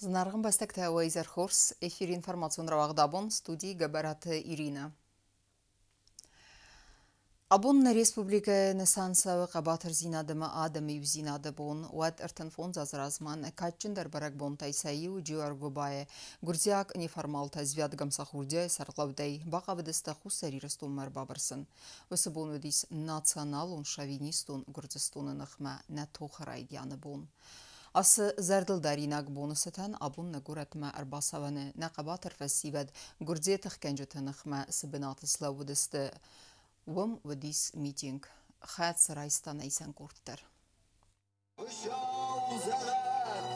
Зынаргъ ӕмбӕстӕгтӕ, уӕ изӕр хорз! Эфиры информацион рауагъд абон, студийы Гӕбӕраты Иринӕ. Абон нӕ республикӕйы нысан цӕуы хъӕбатырдзинад ӕмӕ адӕмы иудзинады бон. Уӕд 35 азы размӕ нӕ кадджындӕр бӕрӕгбонтӕй сӕ иу Джиуӕргуыбайы гуырдзиаг неформалтӕ Звиад Гамсахурдиайы сӕргълӕудӕй бахъавыдысты Хуссар Ирыстонмӕ ӕрбабырсын. Уыцы бон уыдис националон шовинистон Гуырдзыстоны ныхмӕ нӕ тохы райдианы бон. Ацы зӕрдылдаринаг боны цытӕн абон нӕ горӕтмӕ ӕрбацӕуӕны нӕ хъӕбатыр фӕсивӕд гуырдзиаг тыхгӕнджыты ныхмӕ цы бынаты слӕууыдысты, уым уыдис митинг. Хӕцы райста нӕ исӕн къорд дӕр. Хуыцау зӕгъӕд,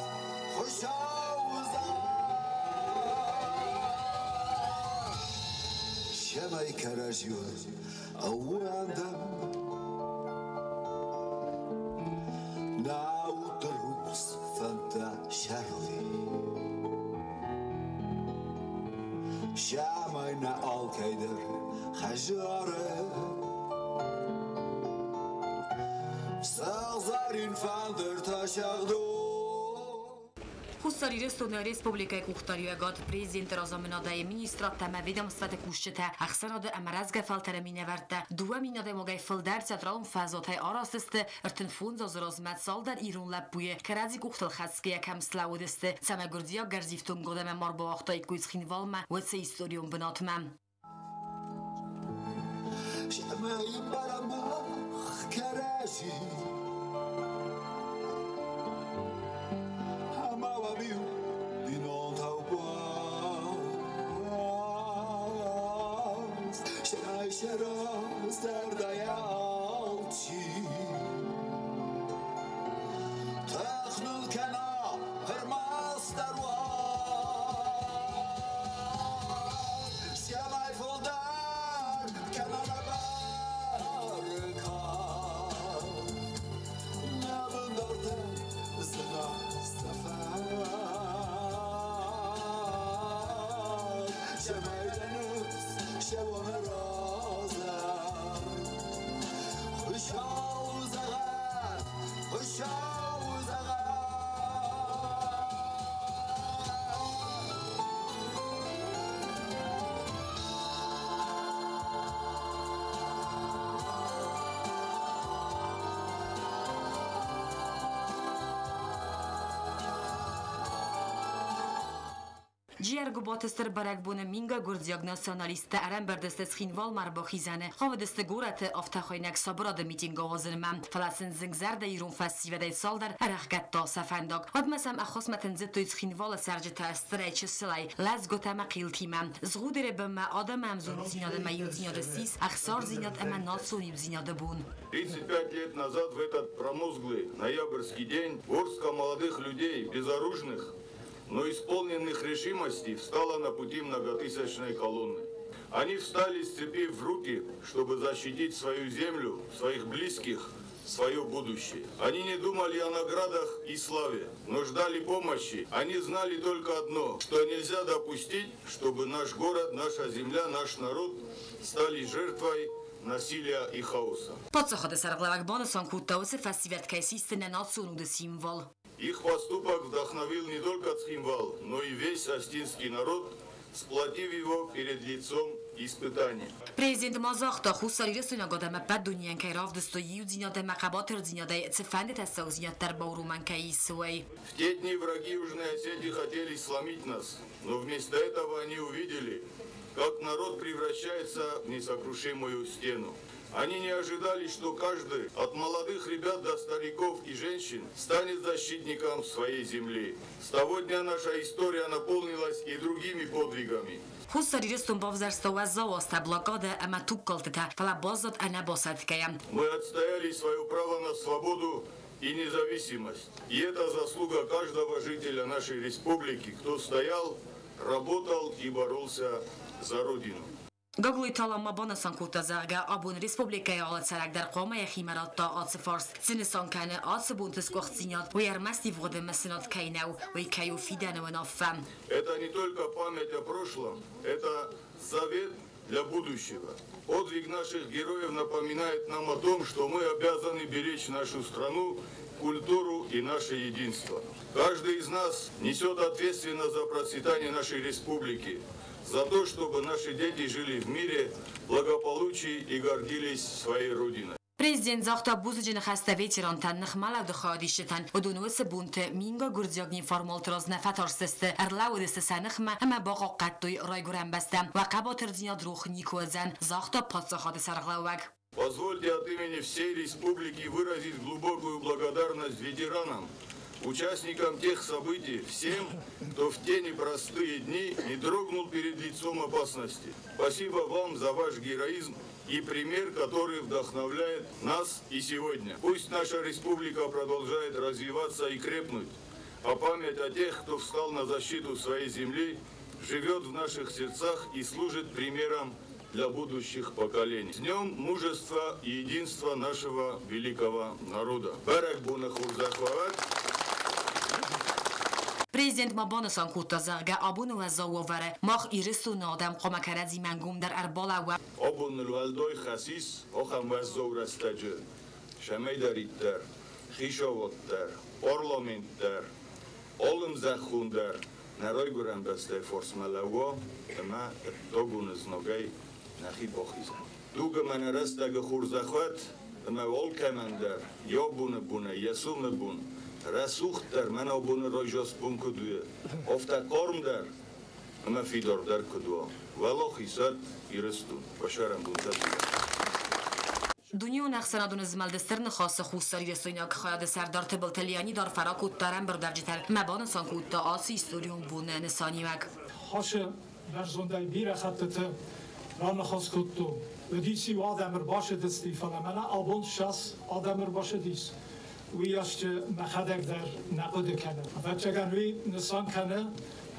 Хуыцау зӕгъӕд, цӕмӕй кӕрӕдзиуыл ӕууӕндӕм, нӕ удты рухс фӕндтӕ сӕрой, цӕмӕй нӕ алкӕй дӕр хӕдзары сыгъзӕрин фӕндыртӕ сӕгъдой. Хуссар Ирыстоны республикӕйы къухдариуӕгад, президенты разамынадӕй министрадтӕ ӕмӕ ведомствӕты кусджытӕ, ӕхсӕнады ӕмӕ рӕзгӕ фӕлтӕры минӕвӕрттӕ 2 000 адӕймагӕй фылдӕр театралон фӕзуатӕй арӕзт сты 35 азы размӕ цалдӕр ирон лӕппуйы кӕрӕдзи къухтыл хӕцгӕйӕ кӕм слӕууыдысты, цӕмӕй гуырдзиаг гӕрзифтонгад ӕмӕ ма рбауагътаиккой Цхинвалмӕ, уыцы историон бынатмӕ. Цӕмӕй барӕмах кӕрӕдзи ӕмӕ уӕм-иу бинонтау уадз, цӕмӕй сӕ зӕрдӕйӕ алчи тых ныл кӕна ӕрмӕстдӕр уадз, цӕмӕй фылдӕр кӕна нӕ бӕркад, нӕ бындартӕ зына сӕфӕд, цӕмӕй дӕ ныфс сӕуа разӕй. Хуыцау зӕгъӕд, Хуыцау зӕгъӕд. Джиаргуыбаты стыр бӕрӕгбоны мингай гуырдзиаг националисттӕ ӕрӕмбырд сты Цхинвалмӕ ӕрбахизӕны, хъавыдысты горӕты афтӕхуыйнӕг сабырады митинг ауадзынмӕ, фӕлӕ сын зынгзӕрдӕ ирон фӕсивӕдӕй цалдӕр ӕрӕхгӕдта сӕ фӕндаг. Уӕдмӕ сӕм ӕххуысмӕ тындзыдтой Цхинвалы цӕрджытӕ стырӕй-чысылӕй, лӕдзгуытӕ ӕмӕ хъилтимӕ. Згъудеры бынмӕ адӕмы ӕмзонддзинад ӕмӕ иудзинады ссис ӕхсардзинад ӕмӕ национ иудзинады бон. 35 лет назад в этот промозглый ноябрьский день горстка молодых людей, безоружных, но исполненных решимости, встала на пути многотысячной колонны. Они встали, сцепив руки, чтобы защитить свою землю, своих близких, свое будущее. Они не думали о наградах и славе, но ждали помощи. Они знали только одно, что нельзя допустить, чтобы наш город, наша земля, наш народ стали жертвой насилия и хаоса. Паддзахады сӕргълӕууӕг банысан кодта, уыцы фӕсивӕд кӕй систы нӕ национ уды символ. Их поступок вдохновил не только Цхинвал, но и весь остинский народ, сплотив его перед лицом испытаний. Президент ма загъта, Хуссар Ирыстойнаг адӕм ӕппӕт дунейӕн кӕй равдыстой иудзинад ӕмӕ хъӕбатырдзинадӕй цыфӕнды тӕссагдзинад дӕр бауромӕн кӕй ис, уый. В те дни враги Южной Осетии хотели сломить нас, но вместо этого они увидели, как народ превращается в несокрушимую стену. Они не ожидали, что каждый, от молодых ребят до стариков и женщин, станет защитником своей земли. С того дня наша история наполнилась и другими подвигами. Хуссар Ирыстон бавзӕрста уӕззау азтӕ, блокадӕ ӕмӕ тугкалдтытӕ, фӕлӕ баззад ӕнӕбасӕтгӕйӕ. Мы отстояли свое право на свободу и независимость. И это заслуга каждого жителя нашей республики, кто стоял, работал и боролся за Родину. Гаглойты Алан ма банысан кодта, зӕгъгӕ, абон республикӕйы алы цӕрӕг дӕр хъуамӕ йӕхимӕ радта ацы фарст. Цы нысан кӕны ацы бонты сгуыхтдзинад, уый ӕрмӕст ивгъуыды мысынад кӕй нӕу, уый кӕй у фидӕны уынаффӕ. Это не только память о прошлом, это завет для будущего. Подвиг наших героев напоминает нам о том, что мы обязаны беречь нашу страну культуру и наше единство. Каждый из нас несет ответственность за процветание нашей республики, за то, чтобы наши дети жили в мире, благополучии и гордились своей Родиной. Президент загъта бузныджы ныхӕстӕ ветерантӕн, ныхмӕлӕуды хайадисджытӕн. Уыдон уыцы бонты мингай гуырдзиаг неформалты раз нӕ фӕтарстысты, ӕрлӕууыдысты сӕ ныхмӕ ӕмӕ бахъахъхъӕдтой Райгуырӕн бӕстӕ. Уӕ хъӕбатырдзинад рох никуы уыдзӕн, загъта паддзахады сӕргълӕууӕг. Позвольте от имени всей республики выразить глубокую благодарность ветеранам, участникам тех событий, всем, кто в те непростые дни не дрогнул перед лицом опасности. Спасибо вам за ваш героизм и пример, который вдохновляет нас и сегодня. Пусть наша республика продолжает развиваться и крепнуть, а память о тех, кто встал на защиту своей земли, живет в наших сердцах и служит примером для будущих поколений. С днем мужества и единства нашего великого народа. Бӕрӕгбоны хорзӕх уӕ уӕд. Президент ма банысан кодта, зӕгъгӕ, абоны уӕззау уавӕры мах Ирыстоны адӕм хъуамӕ кӕрӕдзимӕ ӕнгомдӕр ӕрбалӕууӕм. Абон ныл уӕлдай хӕс ис ахӕм уӕззау рӕстӕджы, цӕмӕйдӕриддӕр, хицауад дӕр, парламент дӕр, алы мзӕххон дӕр нӕ райгуырӕн бӕстӕйы фарсмӕ лӕууа ӕмӕ ӕддагон знагӕй нӕхи бахизӕм. Дуг ӕмӕ нӕ рӕстӕгы хорзӕх уӕд, ӕмӕ алкӕмӕн дӕр йӕ абоны бонӕй йӕ сомы бон рӕсугъддӕр, мӕнӕ абоны райдзаст бон куыд у, афтӕ хъармдӕр ӕмӕ фидардӕр куыд уа. Уӕлахиз уӕд Ирыстон! Уӕ бирӕ! Дунеон ӕхсӕнадон змӕлды Стыр Ныхасы хуссарирыстойнаг хайады сӕрдар Тыбылты Леонид арфӕ ракодта ӕрӕмбырдуӕвджытӕн ӕмӕ банысан кодта ацы историон боны нысаниуӕг. Хасы бӕрзондӕй бирӕ хӕттыты раныхас кодтон. Уыдис-иу адӕм ӕрбацыдысты, фӕлӕ мӕнӕ абон ссӕдз адӕм ӕрбацыдис. Уыйас мӕхӕдӕг дӕр нӕ хъуыды кӕнын. Ӕвӕццӕгӕн уый нысан кӕны,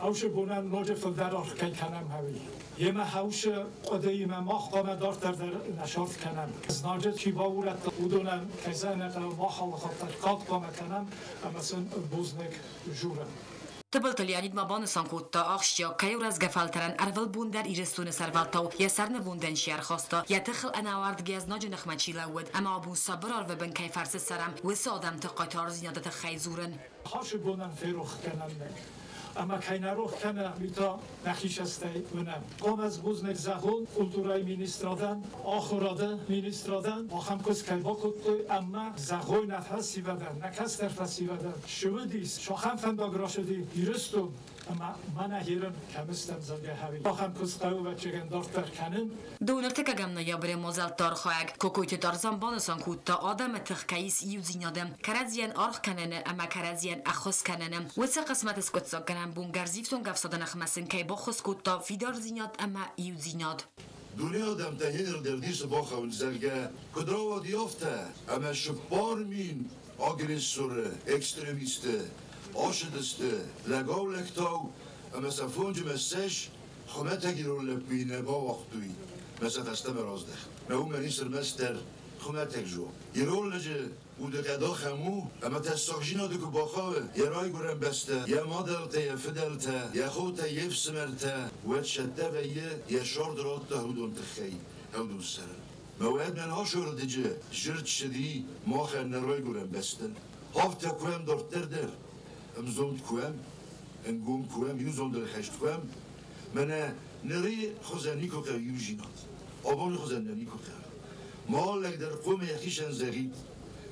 хъӕусы бонӕн ноджы фылдӕр аргъ кӕй кӕнӕм, уый. Йемӕ хъӕусы хъуыдыимӕ мах хъуамӕ дарддӕр дӕр нӕ цард кӕнӕм. Знаджы чи баурӕдта, уыдонӕн, кӕй зӕгъын ӕй хъӕуы, мах алыхатт дӕр кад хъуамӕ кӕнӕм ӕмӕ сын бузныг дзурӕм. Тыбылты Леонид ма банысан кодта, ахсджиаг кӕй у рӕзгӕ фӕлтӕрӕн ӕрвылбон дӕр Ирыстоны сӕрвӕлтау йӕ сӕрнывондӕн чи ӕрхаста, йӕ тыхыл ӕнӕауӕрдгӕ знаджы ныхмӕ чи лӕууыд ӕмӕ абон сабыр арвы бын кӕй фӕрцы цӕрӕм, уыцы адӕмты хъайтардзинады тыххӕй дзурын. Хасы бонӕн ферох кӕнӕн нӕй. Ӕмӕ кӕй нӕ рох кӕна, уый та нӕхи цӕстӕй уынӕм. Хъуамӕ бузныг зӕгъон культурӕйы министрадӕн, ахуырады министрадӕн, ахӕм куыст кӕй бакодтой ӕмӕ зӕгъой нӕ фӕсивӕдӕн, нӕ кӕстӕр фӕсивӕдӕн, цы уыдис, ахӕм фӕндаг рацыди Ирыстон ӕмӕ мӕнӕ ерын кӕм стӕм, зӕгъгӕ, хӕри. Ахӕм куыст хъӕуы ӕвӕццӕгӕн дарддӕр кӕнын. 25 ноябры мадзӕлтты архайӕг Кокойты Тарзан банысан кодта, адӕмы тых кӕй ис иудзинады, кӕрӕдзийӕн аргъ кӕныны ӕмӕ кӕрӕдзийӕн ӕххуыс кӕныны. Уыцы хъысмӕты скъуыддзаггӕнӕн бон гӕрзифтонг ӕфсады ныхмӕ сын кӕй баххуыс кодта фидардзинад ӕмӕ иудзинад. Дуне адӕмтӕ енырдӕр ницы бахауынц, зӕгъгӕ, куыд рауади афтӕ, ӕмӕ 4000 агрессоры, экстремисты ацыдысты лӕгау-лӕгтау ӕмӕ сӕ фонджы мӕ 20 хуымӕтӕг ирон лӕппуйы нӕ бауагътой мӕ сӕ фӕстӕмӕ раздӕхт. Мӕ уымӕн ис ӕрмӕстдӕр хуымӕтӕг жо. Ирон лӕджы удыхъӕд ахӕм у, ӕмӕ тӕссагдзинады куы бахауы йӕ райгуырӕн бӕстӕ, йӕ мадӕлтӕ, йӕ фыдӕлтӕ, йӕ хотӕ, йе фсымӕртӕ, уӕд цӕттӕ вӕййы йӕ цард радта уыдон тыххӕй, уыдон сӕрыл. Мӕ уӕд мӕн асордыджы зырд ссыди махӕн нӕ райгуырӕн бӕстӕн. Афтӕ куӕм дарддӕр дӕр, ӕмзонд куӕм, ӕнгом куӕм, иузондыл хӕст куӕм, мӕнӕ ныры хуызӕн никуы хъӕуы иудзинад. Абоны хуызӕн нӕ никуы хъӕуы. Ма лӕг дӕр хъуамӕ йӕхицӕн зӕгъид,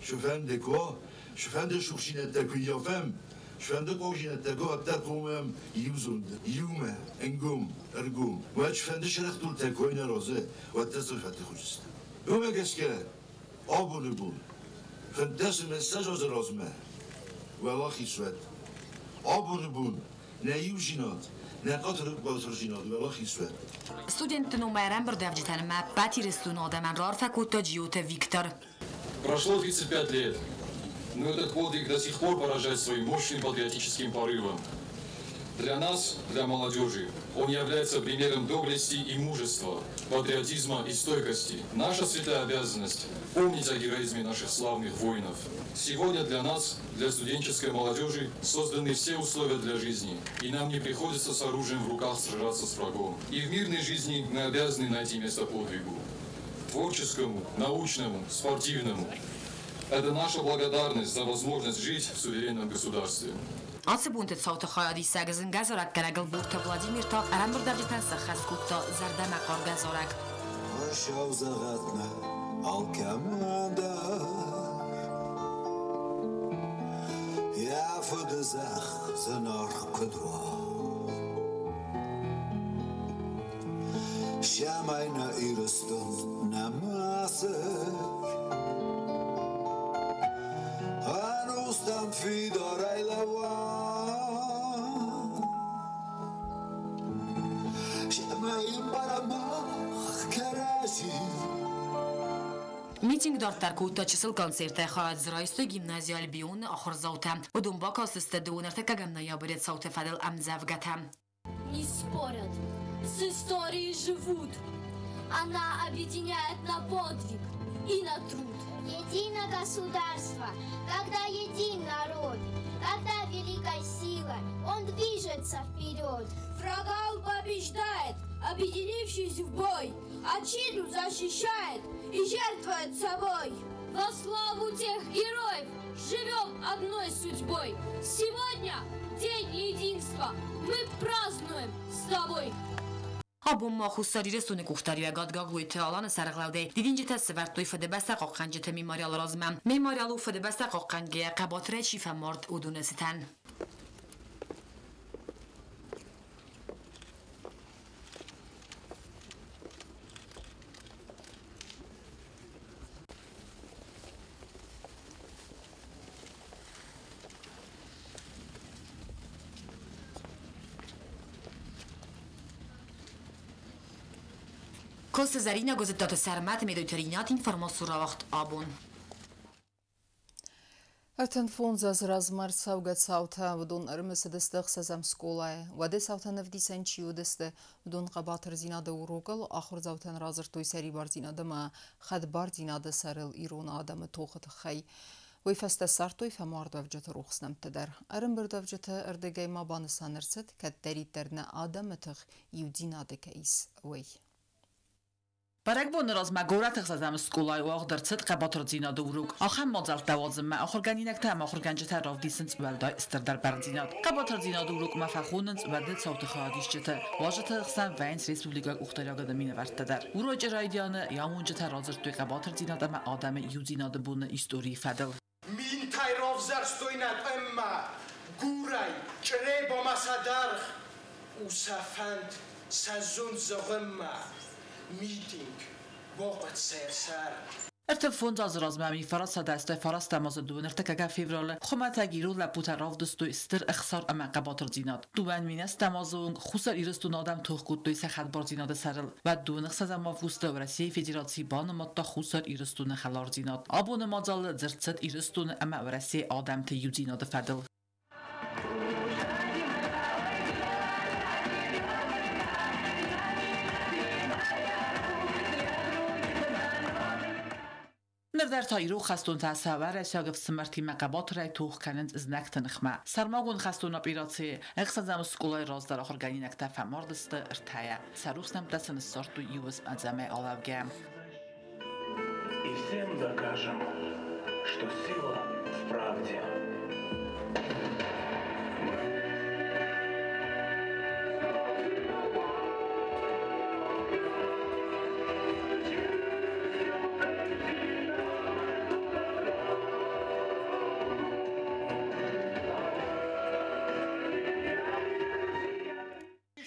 цыфӕнды куы уа, цыфӕнды сухсинӕдтӕ куы ййафӕм, цыфӕнды хъуагдзинӕдтӕ куы уӕддӕр хъуамӕ иузонд, иумӕ, ӕнгом, ӕргом. Уӕд цыфӕнды сӕрӕхтултӕ куы нӕ разы, уӕддӕр сын фӕтых уыдзысты. Уымӕ гӕсгӕ абоны бон, 25 азы размӕ, уӕлахиз уӕд. Абоны бон нӕ иудзинад, нӕ хъатырдзинад уӕлахиз уӕд. Студентты номӕй ӕрӕмбырдуӕвджытӕн ӕмӕ ӕппӕт Ирыстоны адӕмӕн раарфӕ кодта Джиоты Виктор. Прошло 35 лет, но этот подвиг до сих пор поражает своим мощным патриотическим порывом. Для нас, для молодежи, он является примером доблести и мужества, патриотизма и стойкости. Наша святая обязанность – помнить о героизме наших славных воинов. Сегодня для нас, для студенческой молодежи, созданы все условия для жизни, и нам не приходится с оружием в руках сражаться с врагом. И в мирной жизни мы обязаны найти место подвигу. Творческому, научному, спортивному. Это наша благодарность за возможность жить в суверенном государстве. Ацы бонты цауты хайадисӕг зынгӕ зарӕггӕнӕг Ӕлборты Владимир та ӕрӕмбырдуӕвджытӕн сӕххӕст кодта зӕрдӕмӕхъаргӕ зарӕг. Сау зӕгъӕд нӕ алкӕмӕн дӕр, йӕ фыды зӕхх зынаргъ куыд уа. Цӕмӕй нӕ Ирыстон нӕ мӕсыг ӕнустӕм фидарӕй лӕууа. Цӕмӕй ӕмбарӕм мах кӕрӕдзи. Митинг дарддӕр кодта чысыл концертӕй, хайад дзы райстой гимнази Альбион-ы ахуырдзаутӕ. Уыдон бакастысты 23 ноябры цауты фӕдыл ӕмдзӕвгӕтӕ. Не спорят, с историей живут. Она объединяет на подвиг и на труд. Едино государство, когда един народ, когда великая сила, он движется вперед. Врага он побеждает, объединившись в бой, отчизну защищает и жертвует собой. Во славу тех героев живем одной судьбой. Сегодня День единства мы празднуем с тобой. Абон ма Хуссар Ирыстоны къухдариуӕгад Гаглойты Аланы сӕргълӕудӕй дидинджытӕ сӕвӕрдтой Фыдыбӕстӕ хъахъхъӕнджыты мемориалы размӕ. Мемориал у Фыдыбӕстӕ хъахъхъӕнгӕйӕ хъӕбатырӕй чи фӕмард, уыдоны цытӕн. Косы Зӕринӕ, Гуызыттаты Сӕрмӕт, Медойты Ринат, информацион рауагъд Абон. 35 азы размӕ ӕрцӕугӕ цаутӕ уыдон ӕрымысыдысты ӕхсӕзӕм скъолайы. Уӕды цаутӕн ӕвдисӕн чи уыдысты, уыдон хъӕбатырдзинады урокыл ахуырдзаутӕн радзырдтой сӕрибардзинад ӕмӕ хӕдбардзинады сӕрыл ирон адӕмы тохы тыххӕй. Уый фӕстӕ ссардтой фӕмардуӕвджыты рухс нӕмттӕ дӕр. Ӕрӕмбырдуӕвджыты ӕрдыгӕй ма банысан ӕрцыд, кӕддӕриддӕр нӕ адӕмы тых иудзинады кӕй ис, уый. Бӕрӕгбоны размӕ горӕты ӕхсӕзӕм скъолайы уагъд ӕрцыд хъӕбатырдзинады урок. Ахӕм мадзӕлттӕ уадзынмӕ ахуыргӕнинӕгтӕ ӕмӕ ахуыргӕнджытӕ равдисынц уӕлдай стырдӕр бӕрндзинад. Хъӕбатырдзинады урокмӕ фӕхонынц уӕды цауты хайадисджыты. Уазджыты хсӕн вӕййынц республикӕйы къухдариуӕгады минӕвӕрттӕ дӕр. Урочы райдианы йӕ амонджытӕ радзырдтой хъӕбатырдзинад ӕмӕ адӕмы иудзинады боны историйы фӕдыл. Минтӕй равзӕрстой нӕ ӕмӕ Гурӕй, Чъребамӕ сӕ даргъ у сӕ фӕнд, сӕ зонд зӕгъынмӕ. Митинг бахъуыд сӕ сӕр. 35 азы размӕ 1989 азы 23 февралы хуымӕтӕг ирон лӕппутӕ равдыстой стыр ӕхсар ӕмӕ хъӕбатырдзинад. 2008 азы онг Хуссар Ирыстоны адӕм тох кодтой сӕ хӕдбардзинады сӕрыл. Уӕд 26 августы Уӕрӕсейы Федераци банымадта Хуссар Ирыстоны хӕлардзинад. Абоны мадзалы дзырд цыд Ирыстоны ӕмӕ Уӕрӕсейы адӕмты иудзинады фӕдыл. Ныр дӕр та ирон хӕстонтӕ сӕ уӕрӕсейаг ӕфсымӕртимӕ хъӕбатырӕй тох кӕнынц знӕгты ныхмӕ. Сӕрмагонд хӕстон операцийы ӕхсӕзӕм скъолайы раздӕр ахуыргӕнинӕгтӕ фӕмард сты ӕртӕйӕ. Сӕ рухс нӕмттӕ сын ссардтой иу уысм ӕдзӕмӕй алӕугӕ. И всем докажем, что сила в правде.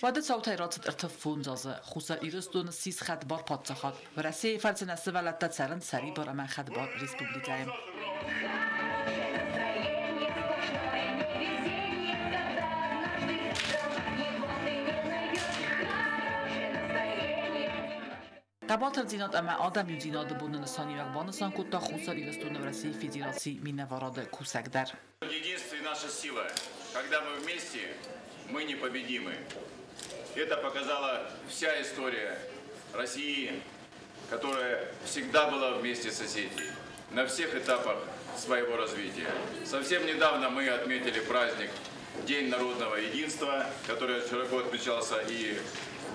Уӕды цаутӕй рацыд 35 азы. Хуссар Ирыстон ссис хӕдбар паддзахад. Уӕрӕсейы фӕрцы нӕ сывӕллӕттӕ цӕрынц сӕрибар ӕмӕ хӕдбар республикӕйы. Хъӕбатырдзинад ӕмӕ адӕм иудзинады боны нысаниуӕг банысан кодта Хуссар Ирыстоны Уӕрӕсейы Федерацийы минӕварады кусӕг дӕр. Единство наша сила. Когда мы вместе, мы непобедимы. Это показала вся история России, которая всегда была вместе с Осетией на всех этапах своего развития. Совсем недавно мы отметили праздник День народного единства, который широко отмечался и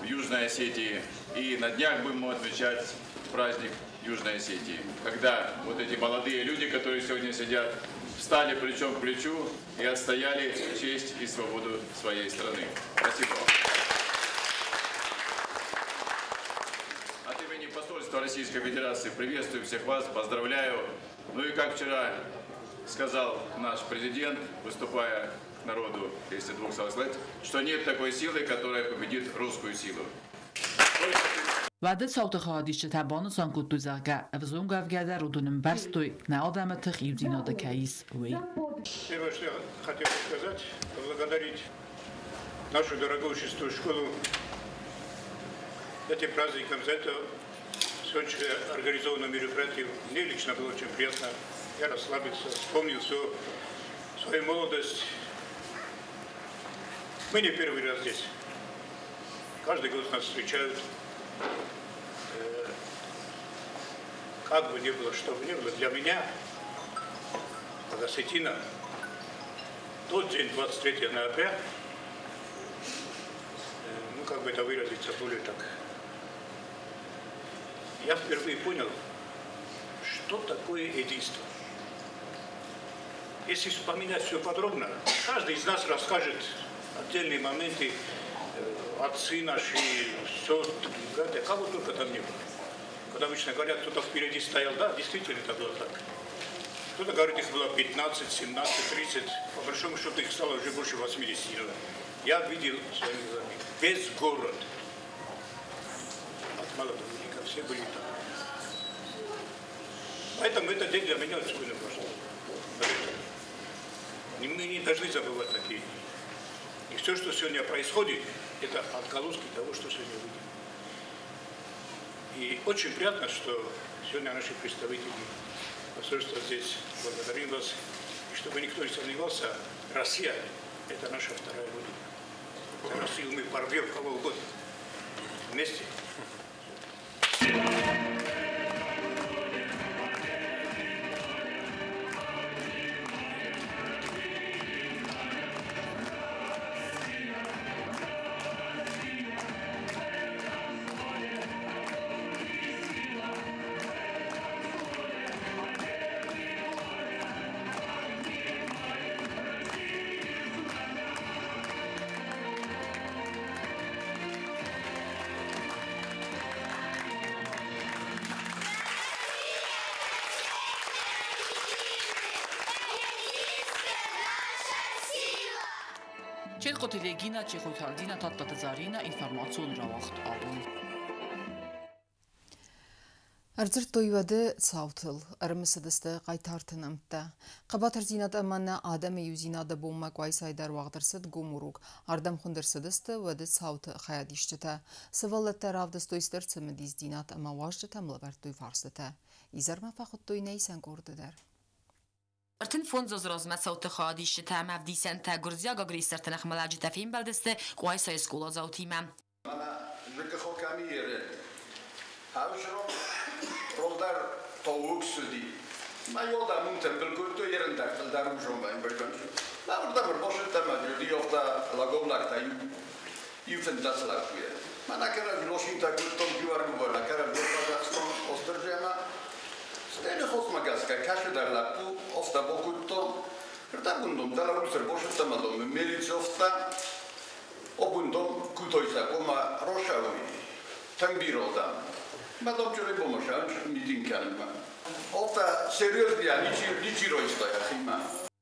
в Южной Осетии, и на днях будем отмечать праздник Южной Осетии, когда вот эти молодые люди, которые сегодня сидят, встали плечом к плечу и отстояли честь и свободу своей страны. Спасибо вам. От имени посольства Российской Федерации приветствую всех вас, поздравляю. Ну и как вчера сказал наш президент, выступая к народу, если двух словах сказать, что нет такой силы, которая победит русскую силу. Уӕды цауты хайадисджытӕ банысан кодтой, зӕгъгӕ, ӕвзонг уӕвгӕ дӕр уыдон ӕмбӕрстой, нӕ адӕмы тых иудзинады кӕй ис, уый. Первое, что я хотел бы сказать, поблагодарить нашу дорогую шестую школу этим праздником за это сегодняшнее организованное мероприятие. Мне лично было очень приятно. Я расслабился, вспомнил всю свою молодость. Мы не первый раз здесь. Каждый год нас встречают. Как бы ни было, что бы ни было, для меня, как осетина, тот день, 23 ноября, ну как бы это выразиться более так, я впервые понял, что такое единство. Если вспоминать все подробно, каждый из нас расскажет отдельные моменты, отцы наши, сестры, братья, кого только там не было. Когда обычно говорят, кто-то впереди стоял, да, действительно это было так. Кто-то говорит, их было 15, 17, 30, по большому счету их стало уже больше 80. Я видел своими глазами весь город, от мала до велика, все были там. Поэтому этот день для меня особенно важен. Мы не должны забывать такие дни. И все, что сегодня происходит, это отголоски того, что сегодня видим. И очень приятно, что сегодня наши представители посольства здесь. Благодарим вас. И чтобы никто не сомневался, Россия – это наша вторая родина. За Россию мы порвем кого угодно. Вместе. Չելխոթի Ռեգինա, Չեխոթի Ալդինա, Թաթթաթը Զարինա, ինֆորմացիոն ռավախտ աբոն։ Ӕрдзырдтой уӕды цаутыл, ӕрымысыдысты хъайтарты нӕмттӕ. Хъӕбатырдзинад ӕмӕ нӕ адӕмы иудзинады бонмӕ Къуайсайы дӕр уагъд ӕрцыд гом урок. Ардӕм хуынд ӕрцыдысты уӕды цауты хайадисджытӕ. Сывӕллӕттӕ равдыстой стыр цымыдисдзинад ӕмӕ уазджытӕм лӕвӕрдтой фарстытӕ. Изӕрмӕ фӕхуыдтой нӕ исӕн къорды дӕр. 35 азы размӕ цауты хайадисджытӕ ӕмӕ ӕвдисӕнтӕ гуырдзиаг агрессорты ныхмӕлӕуджытӕ фембӕлдысты Къуайсайы скъоладзаутимӕ.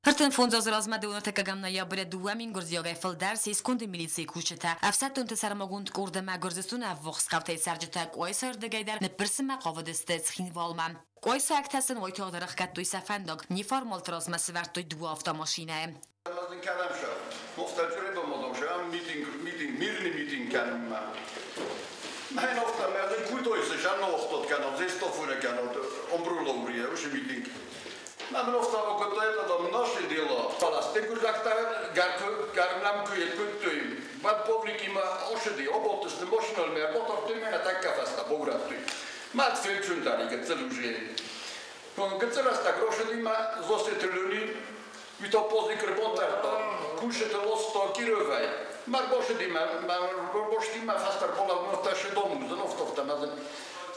Ӕртын фондз азы размӕ 25 ноябры 2 000 гуырдзиагӕй фылдӕр се сконды милицийы кусджытӕ, ӕфсӕддонты сӕрмагонд къорд ӕмӕ Гуырдзыстоны ӕввахс хъӕутӕй цӕрджытӕ Къуайсайы рдыгӕй дӕр ныббырсынмӕ хъавыдысты Цхинвалмӕ. Къуайсайӕгтӕ сын уайтагъд ӕрӕхгӕдтой сӕ фӕндаг, неформалты размӕ сӕвӕрдтой дыууӕ автомашинӕйы.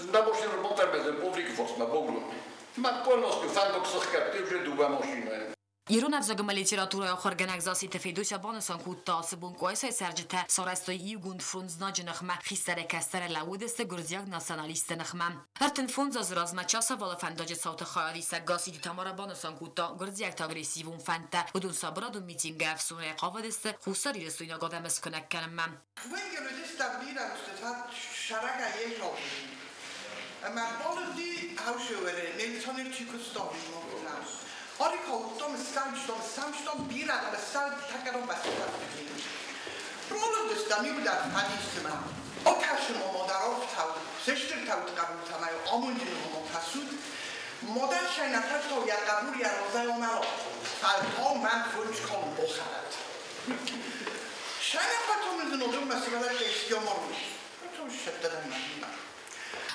На машина богру. Ма полностью фӕндаг сыхгӕдтой уже дыууӕ машинӕйы. Ирон ӕвзаг ӕмӕ литературӕйы ахуыргӕнӕг Зассеты Федося банысан кодта, ацы бон Къуайсайы цӕрджытӕ сарӕзтой иугонд фронт знаджы ныхмӕ, хистӕрӕй кӕстӕрӕй лӕууыдысты гуырдзиаг националистты ныхмӕ. 35 азы размӕ Часавалы фӕндаджы цауты хайадисӕг Гасситы Тамара банысан кодта, гуырдзиӕгты агрессивон фӕндтӕ, уыдон сабырадон митингы ӕфсонӕй хъавыдысты хуссарирыстойнаг адӕмы скуынӕг кӕнынмӕ.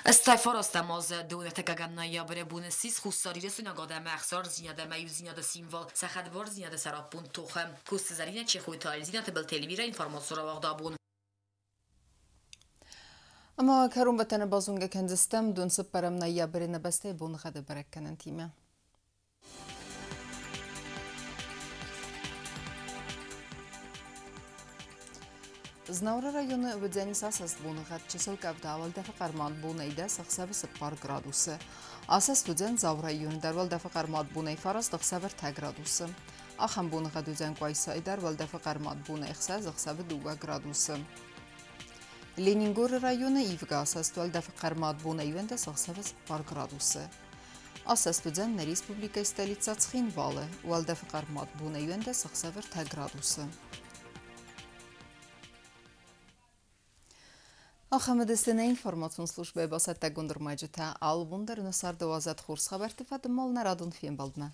89 азы 29 ноябры боны ссис Хуссар Ирыстойнаг адӕмы ӕхсардзинад ӕмӕ иудзинады символ, сӕ хӕдбардзинады сӕраппонд тохы. Коцты Зӕринӕ, Чехойты Альзина, Тыбылты Эльвирӕ, информацион рауагъд «Абон». Ӕмӕ кӕронбӕттӕны базонгӕ кӕндзыстӕм дон 4 ноябры нӕ бӕстӕйы боныгъӕды бӕрӕггӕнӕнтимӕ. Знауыры районы уыдзӕнис асӕст боныгъӕд, чысыл къӕвда, уӕлдӕфы хъӕрмад бонӕй 10, ӕхсӕвы 4 градусы. Асӕст уыдзӕн Дзауы районы дӕр, уӕлдӕфы хъӕрмад бонӕй 9, ӕхсӕвы 3 градусы. Ахӕм боныгъӕд уыдзӕн Къуайсайы дӕр, уӕлдӕфы хъӕрмад бонӕй 6, ӕхсӕвы 2 градусы. Ленингоры районы ивгӕ асӕст, уӕлдӕфы хъӕрмад бонӕй 11, ӕхсӕвы 4 градусы. Асӕст уыдзӕн нӕ республикӕйы столицӕ Цхинвалы, уӕлдӕфы хъӕрмад бонӕй 11, ӕхсӕвы 3 градусы. Ахӕм уыдысты нӕ информацион службӕйы бацӕттӕгонд ӕрмӕджытӕ. Алы бон дӕр нӕ царды уадзӕд хорз хабӕртты фӕдыл нӕ радон фембӕлдмӕ.